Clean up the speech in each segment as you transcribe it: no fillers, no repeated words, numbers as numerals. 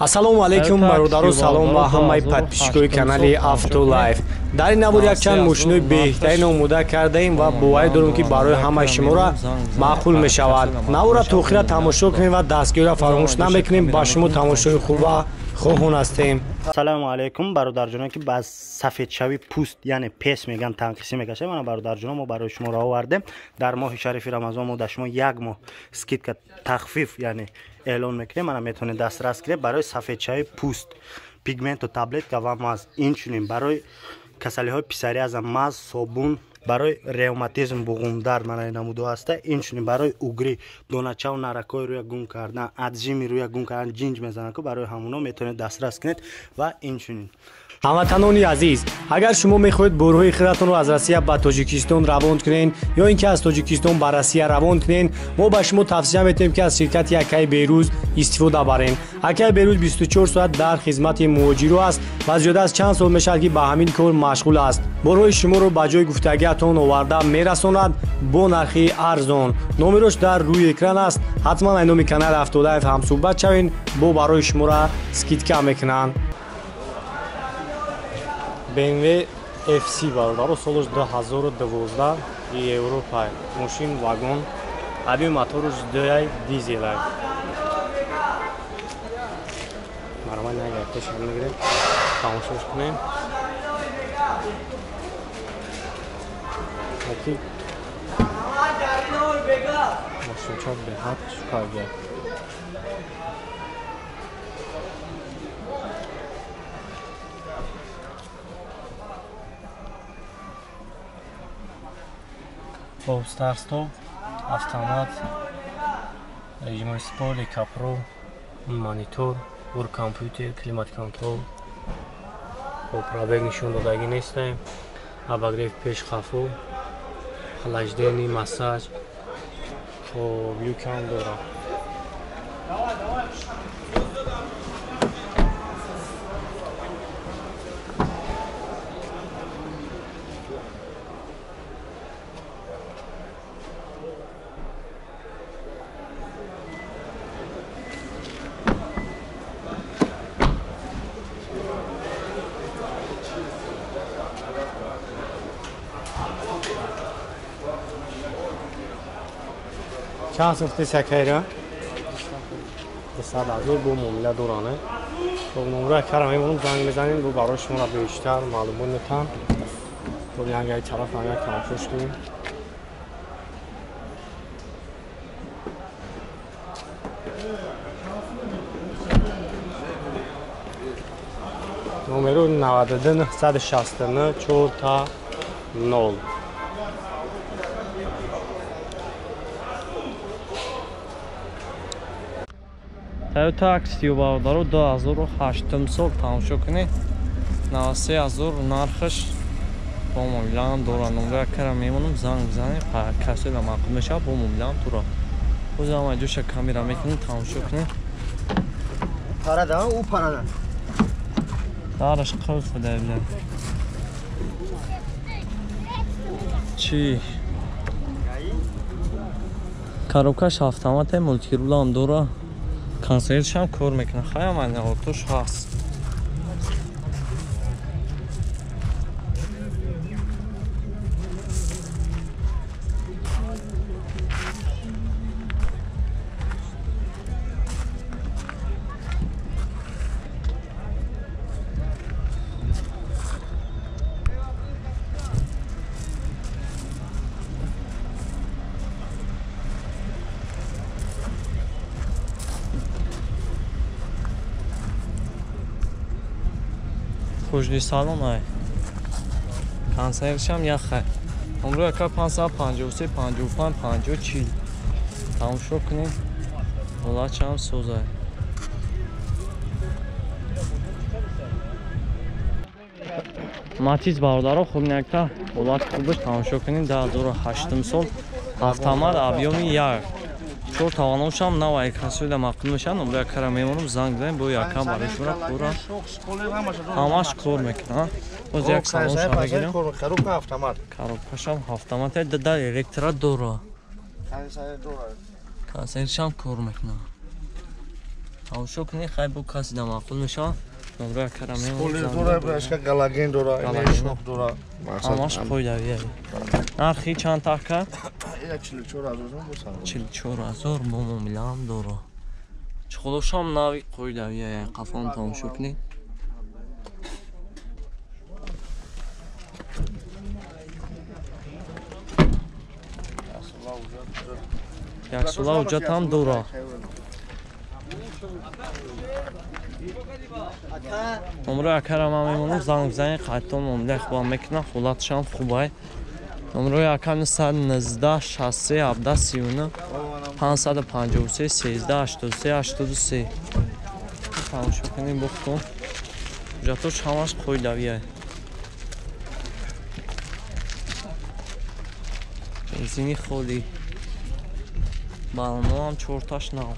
Ассалому алайкум бародаро, салом ба ҳамаи подписчикои канали Автолайф. Дар ин навор якчанд мошинои беҳтарин омода кардаем ва боварӣ дорем, ки барои ҳамаи шуморо маъқул мешавад. Наворро то охира тамошо кунем ва дастгириро фаромӯш намекунем. Ба шумо тамошои хуба хоҳон ҳастем. Ассалому алайкум бародарҷоно, ки ба сафедшавии пӯст, яъне пес меган, танқисӣ мекашад. Мана бародарҷоно, мо барои шумо овардем. Дар моҳи шарифи Рамазон мо дар шумо як моҳ скидка, тахфиф, яъне эълон мекунем. Мана метавонед дастрас кунед барои сафедшавии пӯст, пигменту таблетка ва маз. Инчунин барои касалиҳои псориаза маз, собун, барои ревматизм, буғумдард, мана намудо ҳаста. Инчунин барои угри, доначаву наракҳои рӯя гум кардан, отжими рӯя гум кардан, ҷинҷ мезананд, ку барои ҳамуно метавонед дастрас кунед. Ва инчунин ҳамватанони азиз, агар шумо мехоҳед борҳои худатонро аз Россия ба Тоҷикистон равон кунед ё ин ки аз Тоҷикистон ба Россия равон кунед, мо ба шумо тавсия метиҳем, ки аз ширкати Акаи Берӯз истифода барем. Акаи Берӯз 24 соат дар хизмати муҳоҷиро аст ва зиёда аз чанд сол мешавад, ки ба ҳамин кор машғул аст. Борҳои шуморо ба ҷои гуфтагиатон оварда мерасонад бо нархи арзон. Номерош дар рӯи экран аст. Ҳатман аз номи канали Автолайф ҳамсӯҳбат шавед, бо барои шуморо скидка мекунанд. BMW FC бародаро, солаш 2012, Европа, мошин вагон, аби мотораш 2 дизел. Маромад нагар пешам мегирем, тамошош кунем. Аки мошинча беҳад шукарга. Хоб, старт-стоп, автомат, режими спорт, капро, монитор, ур компютер, климат-контрол. Хоб, пробег нишон додагӣ нестем. Обогрев пеш хафо, охлаждение, массаж. Хоб, люкам дорам. Чанд сум фтес акайра? 200,000 бо муомила доране. Хоб, номро акара мемонам, занг мезанем, бо барои шуморо бештар маълумот метаҳам. Хоб, янгаи тараф агар тамошош кунем. Номеру 92 969 4 0. Toyota Axio бародаро, 2008 сол, тамошо кунед. 93,000 нархаш, бо муомилаам дора. Номро акара мемонам, занг бизанед, касои ба маъқул мешавад, бо муомилаам дора. Боз ҳама ҷоша камера мекунем, тамошо кунед. Парада, ӯ парада. Дараш қулф буда била. Чӣ? Коробкаш автомат, мултирулам дора. Консервшам кор мекунад. Хай, ман ортош ҳаст. Кожни салон ай. Консервшам яхай. Умро яка 553 55 50 40. Тамошо кунем. Ҳолатшам созай. Матиз бародаро, хуб якта ҳолат хубаш, тамошо кунем. 2008 сол, автомат, объёми 1. Чор тавоношам нав айкасоида маъқул мешавад. Номро якара мемонам, занг занем, бо якам барои шуморо пурра ҳамаш кор мекунад. Боз як салонша мегирем. Коробкашам автомат, дар электро дора. Консервшам кор мекунад. Тамошо кунед, хай бо каси да маъқул мешавад. Номро якара мемонам. Спойлер дора, башка галоген дора, шок дора. Ҳамаш қоидавия. Нархи чанд така? 44 000 бошад. 44 000 бо муомилаам дора. Чиқолошам нави қоидавия, қафон тамошо кунед. Яксола ҳуҷҷат ҳам дора. Номро акара ман мемонам, занг бизанед, қайтон муомилаи хубам мекунам, ҳолатшам хубай. Номрои ака 919 63 17 39 553 13 83 83. Тамошо кунед бухтон. Ҳуҷҷатош ҳамаш қоидавия. Бензини холӣ. Балоноам чорташ нав.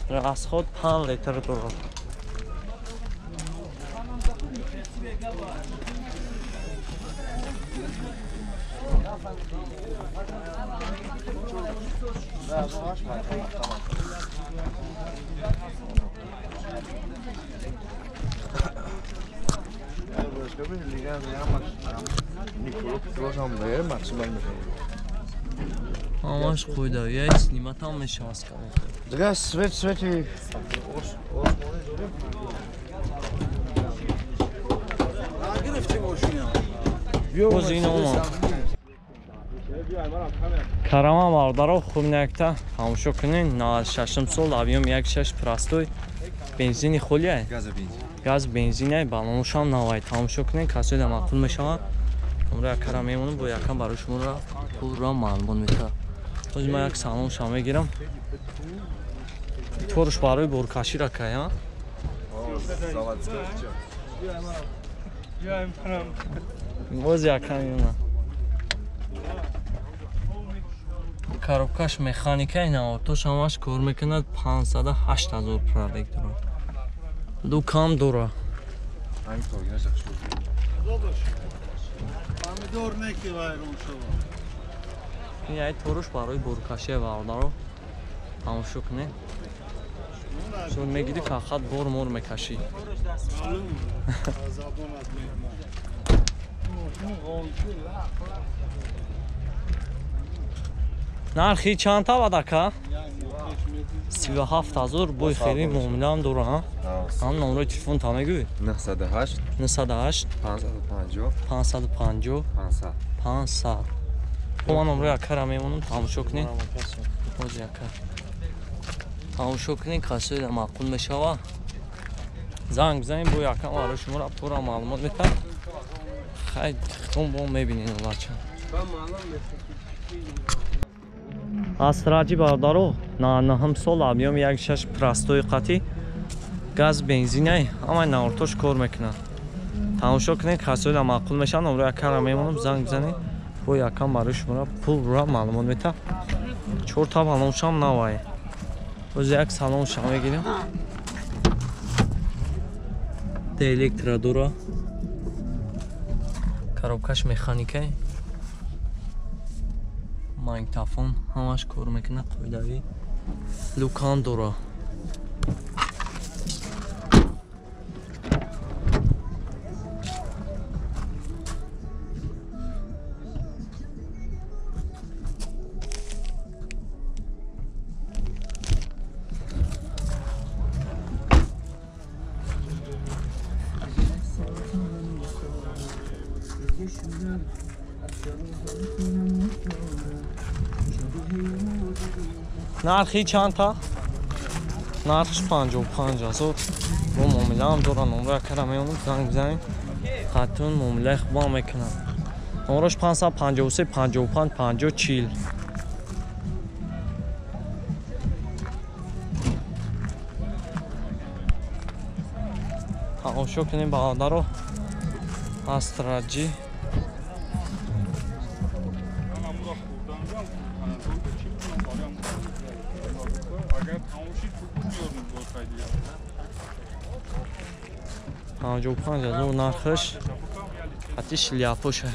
Расход 5 литр дорад. Ҳамаш қоидавия, сниматам мешавад. Дигар свет свети боз ин омад. Карама бародаро хуб якта тамошо кунед. 96 сол объем 1.6 простой бензини холия. Газ бензине, балонушам навай. Тамошо кунед, касое да маъқул мешавад. Номро якара мемонам, бо якам барои шуморо пурра маълумот метавад. Ҳозир ман як салоншам мегирам. Торуш барои боркашӣ ракай, ҳа? Боз якам мемонам. Коробкаш механика, навортош ҳамаш кор мекунад. 508 000 пробег дорад. Лукам дора. Ин яй торуш барои боркашия бародаро. Тамошо кунед. Чун мегири фақат бор мор мекашӣ. Нархи чанд тавад ака? 37 000 бой хеле муомилаам дора, ҳа? Ҳам номрои телефон та мегӯӣ? 908 908 550 550 500 500. Ман номрои акара мемонам, тамошо кунед. Ҳозир ака. Тамошо кунед, касое да маъқул мешавад. Занг бизанед, бо якам барои шуморо пурра маълумот метавад. Хай, хитон бо мебинед олача. Астраҷи бародаро 99 сол объем 1.6 простой қатӣ газ бензинай, ҳамаи навортош кор мекунад. Тамошо кунед, касое да маъқул мешавад, номрои акара мемонам, занг бизанед, бо якам барои шуморо пурра маълумот метавад. Чорта балоншам навай. Боз як салоншам мегирем. Де электро дора. Коробкаш механикай. Магнитофон ҳамаш кор мекунад қоидавӣ. Лукан дора. Нархи чанд та? Нархш 55 000. Бо муомилаам дора, номро якара меонам, занг бизанед. Қатун муомилаи хубам мекунам. Номрош 553 55 50 40. Тамошо кунем бародаро. Астраҷи. 55 000 нархаш. Ҳатти шляпоша.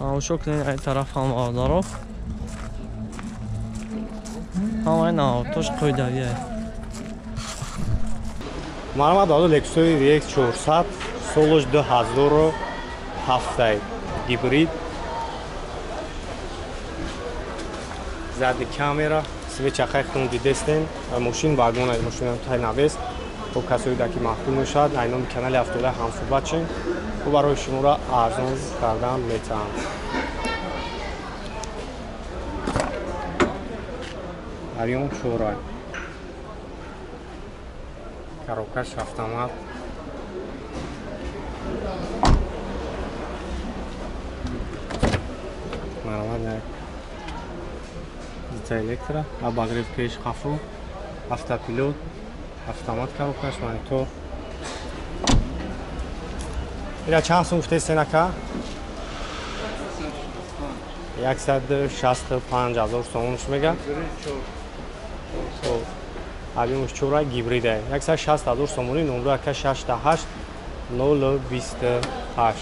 Тамошо кунед ай тараф ҳам бародаро. Ҳамаи навотош қоидавия. Марҳамат бародар, Lexus RX 400 солаш 2007 гибрид. Задни камера, свеча хай хун дидестен, мошин вагон ай, мошин тай навест. Хоб касои даки маҳкум мешавад, ай номи канали ҳафтода ҳамсӯҳбат шен. Ӯ барои шуморо арзон кардан метавонад. Арион чорай. Коробкаш автомат. Марҳамат, як зита электро, обогрев пеш қафо, автопилот, автомат коробкаш, монитор. Ира чанд сум гуфтестен ака? 165 ҳазор сомонш мега. Объёмаш чора гибрида. 160 ҳазор сомонӣ, номро ака 68 028.